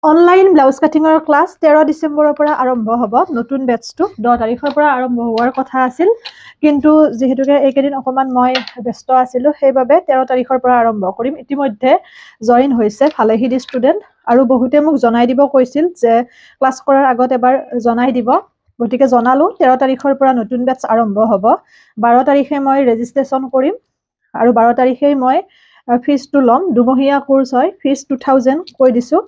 Online blouse কাটিঙৰ class 13 ডিচেম্বৰৰ পৰা আৰম্ভ হ'ব। নতুন বেটছটো 10 তাৰিখৰ পৰা আৰম্ভ হোৱাৰ কথা আছিল, কিন্তু যিহেতুকে এইকেইদিন অকণমান মই ব্যস্ত আছিলোঁ, সেইবাবে 13 তাৰিখৰ পৰা আৰম্ভ কৰিম। ইতিমধ্যে জইন হৈছে ভালেখিনি ষ্টুডেণ্ট আৰু বহুতে মোক জনাই দিব কৈছিল যে ক্লাছ কৰাৰ আগত এবাৰ জনাই দিব। গতিকে জনালোঁ, 13 তাৰিখৰ পৰা নতুন বেটছ আৰম্ভ হ'ব। 12 তাৰিখে মই ৰেজিষ্ট্ৰেশ্যন কৰিম আৰু 12 তাৰিখেই মই ফিজটো ল'ম। দুমহীয়া কোৰ্চ হয়, ফিজ 2000 কৈ দিছোঁ।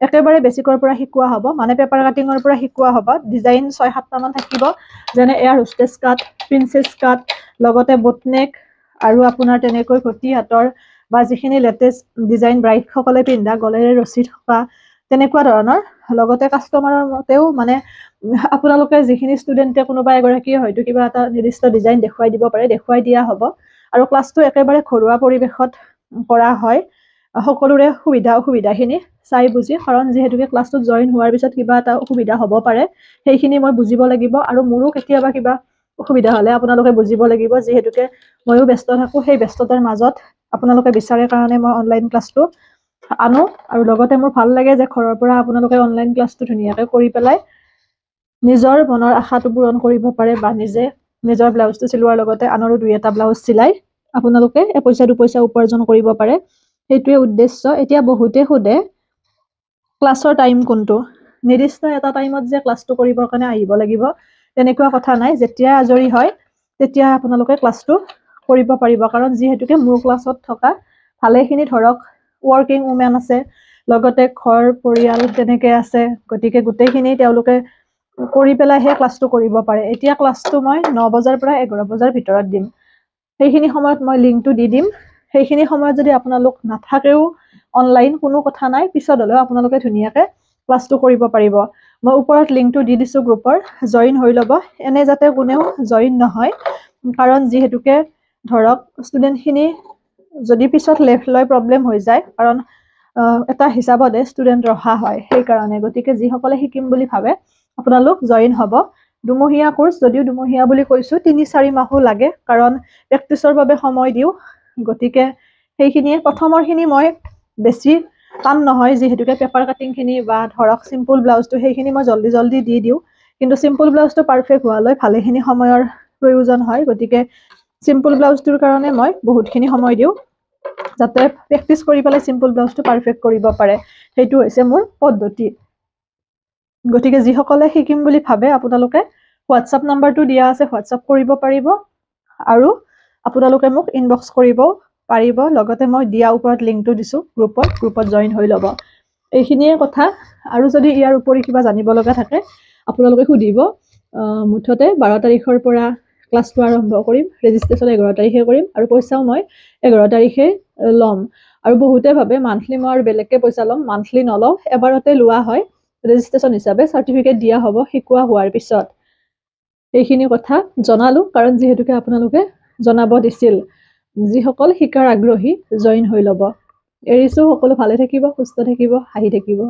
একেবাৰে বেছিকৰ পৰা শিকোৱা হ'ব, মানে পেপাৰ কাটিঙৰ পৰা শিকোৱা হ'ব। ডিজাইন 6-7টামান থাকিব, যেনে এয়াৰ হোষ্টেজ কাট, প্ৰিন্সেছ কাট, লগতে বোটনেক আৰু আপোনাৰ তেনেকৈ ঘটি হাতৰ বা যিখিনি লেটেষ্ট ডিজাইন ব্ৰাইডসকলে পিন্ধা গলেৰে ৰছী থকা তেনেকুৱা ধৰণৰ। লগতে কাষ্টমাৰৰ মতেও, মানে আপোনালোকে যিখিনি ষ্টুডেণ্টে কোনোবা এগৰাকীয়ে হয়তো কিবা এটা নিৰ্দিষ্ট ডিজাইন দেখুৱাই দিব পাৰে, দেখুৱাই দিয়া হ'ব। আৰু ক্লাছটো একেবাৰে ঘৰুৱা পৰিৱেশত কৰা হয়, সকলোৰে সুবিধা অসুবিধাখিনি চাই বুজি। কাৰণ যিহেতুকে ক্লাছটোত জইন হোৱাৰ পিছত কিবা এটা অসুবিধা হ'ব পাৰে, সেইখিনি মই বুজিব লাগিব আৰু মোৰো কেতিয়াবা কিবা অসুবিধা হ'লে আপোনালোকে বুজিব লাগিব। যিহেতুকে ময়ো ব্যস্ত থাকোঁ, সেই ব্যস্ততাৰ মাজত আপোনালোকে বিচাৰে কাৰণে মই অনলাইন ক্লাছটো আনো। আৰু লগতে মোৰ ভাল লাগে যে ঘৰৰ পৰা আপোনালোকে অনলাইন ক্লাছটো ধুনীয়াকৈ কৰি পেলাই নিজৰ মনৰ আশাটো পূৰণ কৰিব পাৰে বা নিজে নিজৰ ব্লাউজটো চিলোৱাৰ লগতে আনৰো দুই এটা ব্লাউজ চিলাই আপোনালোকে এপইচা দুপইচা উপাৰ্জন কৰিব পাৰে, সেইটোৱে উদ্দেশ্য। এতিয়া বহুতে সোধে ক্লাছৰ টাইম কোনটো। নিৰ্দিষ্ট এটা টাইমত যে ক্লাছটো কৰিবৰ কাৰণে আহিব লাগিব তেনেকুৱা কথা নাই। যেতিয়া আজৰি হয় তেতিয়া আপোনালোকে ক্লাছটো কৰিব পাৰিব। কাৰণ যিহেতুকে মোৰ ক্লাছত থকা ভালেখিনি ধৰক ৱৰ্কিং উমেন আছে, লগতে ঘৰ পৰিয়াল তেনেকৈ আছে, গতিকে গোটেইখিনি তেওঁলোকে কৰি পেলাইহে ক্লাছটো কৰিব পাৰে। এতিয়া ক্লাছটো মই 9 বজাৰ পৰা 11 বজাৰ ভিতৰত দিম। সেইখিনি সময়ত মই লিংকটো দি দিম। সেইখিনি সময়ত যদি আপোনালোক নাথাকেও অনলাইন, কোনো কথা নাই, পিছত হ'লেও আপোনালোকে ধুনীয়াকৈ ক্লাছটো কৰিব পাৰিব। মই ওপৰত লিংকটো দি দিছোঁ গ্ৰুপৰ, জইন হৈ ল'ব। এনে যাতে কোনেও জইন নহয়, কাৰণ যিহেতুকে ধৰক ষ্টুডেণ্টখিনি যদি পিছত লেফ্ট লয় প্ৰব্লেম হৈ যায়, কাৰণ এটা হিচাপতহে ষ্টুডেণ্ট ৰখা হয় সেইকাৰণে। গতিকে যিসকলে শিকিম বুলি ভাবে আপোনালোক জইন হ'ব। দুমহীয়া কোৰ্চ, যদিও দুমহীয়া বুলি কৈছোঁ, 3-4 মাহো লাগে, কাৰণ প্ৰেক্টিছৰ বাবে সময় দিওঁ। গতিকে সেইখিনিয়ে প্ৰথমৰখিনি মই বেছি টান নহয়, যিহেতুকে পেপাৰ কাটিংখিনি বা ধৰক চিম্পুল ব্লাউজটো সেইখিনি মই জল্দি জল্দি দি দিওঁ। কিন্তু চিম্পুল ব্লাউজটো পাৰফেক্ট হোৱালৈ ভালেখিনি সময়ৰ প্ৰয়োজন হয়। গতিকে চিম্পুল ব্লাউজটোৰ কাৰণে মই বহুতখিনি সময় দিওঁ, যাতে প্ৰেক্টিছ কৰি পেলাই চিম্পুল ব্লাউজটো পাৰফেক্ট কৰিব পাৰে। সেইটো হৈছে মোৰ পদ্ধতি। গতিকে যিসকলে শিকিম বুলি ভাবে আপোনালোকে হোৱাটছআপ নাম্বাৰটো দিয়া আছে, হোৱাটছআপ কৰিব পাৰিব আৰু আপোনালোকে মোক ইনবক্স কৰিব পাৰিব। লগতে মই দিয়া ওপৰত লিংকটো দিছোঁ গ্ৰুপত জইন হৈ ল'ব। এইখিনিয়ে কথা। আৰু যদি ইয়াৰ উপৰি কিবা জানিব লগা থাকে আপোনালোকে সুধিব। মুঠতে 12 তাৰিখৰ পৰা ক্লাছটো আৰম্ভ কৰিম, ৰেজিষ্ট্ৰেশ্যন 11 তাৰিখে কৰিম আৰু পইচাও মই 11 তাৰিখে ল'ম। আৰু বহুতে ভাবে মান্থলি মই আৰু বেলেগকৈ পইচা ল'ম, মান্থলি নলওঁ, এবাৰতে লোৱা হয় ৰেজিষ্ট্ৰেশ্যন হিচাপে। চাৰ্টিফিকেট দিয়া হ'ব শিকোৱা হোৱাৰ পিছত। এইখিনি কথা জনালোঁ, কাৰণ যিহেতুকে আপোনালোকে জনাব দিছিল। যিসকল শিকাৰ আগ্ৰহী জইন হৈ ল'ব। এৰিছোঁ, সকলো ভালে থাকিব, সুস্থ থাকিব, হাঁহি থাকিব।